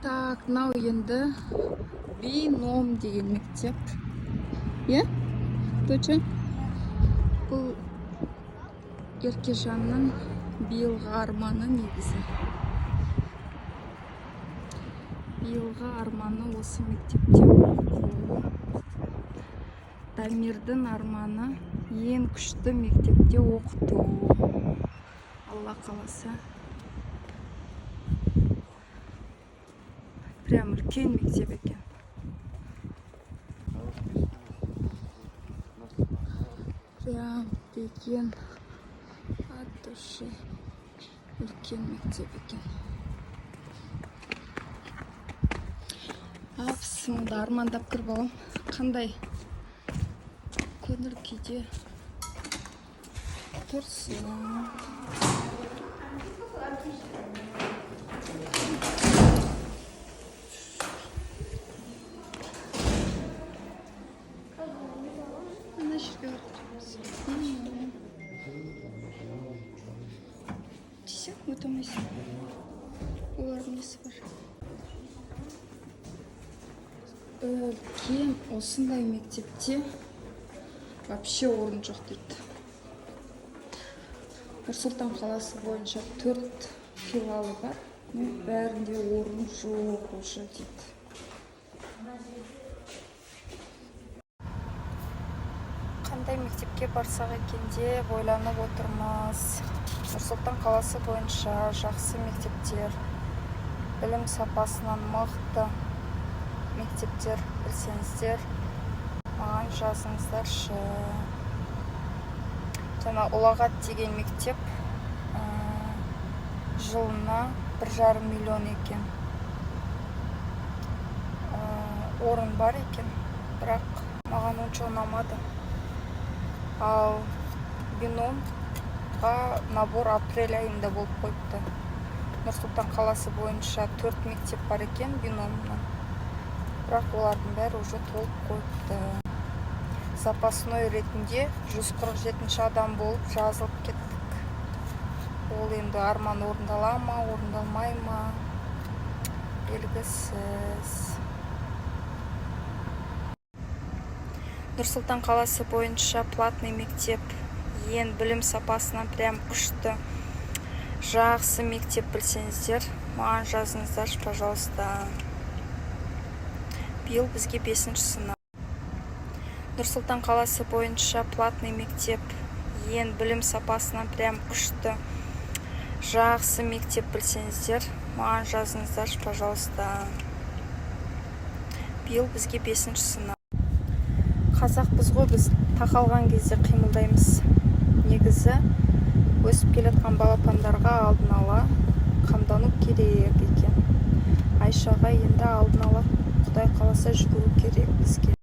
Так, мынау енді Бином деген мектеп, иә, доча? Бұл Еркежанның биылғы арманы негізі. Биылғы арманы осы мектепте оқу. Дамирдің арманы ең күшті мектепте оқыту. Алла қаласа. Прям үлкен мектеп екен. Прям деген от души үлкен мектеп екен. Апсыңды армандап кір, балам. Қандай көңіл күйде тұрсың? Ана жерге барып тұрамыз. Тисе, өте алмайсың. Олардың несі бар? Үлкен осындай мектепте вообще орын жоқ дейді. Нұр-Сұлтан қаласы бойынша төрт филиалы бар. Но бәрінде орын жоқ уже дейді. Қандай мектепке барсақ екен деп ойланып отырмыз. Нұр-Сұлтан қаласы бойынша жақсы мектептер, білім сапасынан мықты мектептер білсеңіздер, маған жазыңыздаршы. Жаңа Ұлағат деген мектеп жылына 1,5 миллион екен. Орын бар екен, бірақ маған онша ұнамады. Ал Биномға набор апрель айында болып қойыпты. Нұр-Сұлтан қаласы бойынша төрт мектеп бар екен Биномның, бірақ олардың бәрі уже толып қойыпты. Запасной ретінде 147 адам болып жазылып кеттік. Ол енді арман орындала ма, орындалмай ма, белгісіз. Нұр-Сұлтан қаласы бойынша платный мектеп ең білім сапасынан прям күшті, жақсы мектеп білсеңіздер, маған жазыңыздаршы, пожалуйста. Биыл бізге бесінші сынып. Нұр-Сұлтан қаласы бойынша платный мектеп ең білім сапасынан прям күшті, жақсы мектеп білсеңіздер, маған жазыңыздаршы, пожалуйста. Биыл бізге бесінші сынып. Қазақпыз ғой біз, тақалған кезде қимылдаймыз. Негізі өсіп келе жатқан балапандарға алдын ала қамдану керек екен. Айшаға енді алдын ала, Құдай қаласа, жүгіру керек бізге.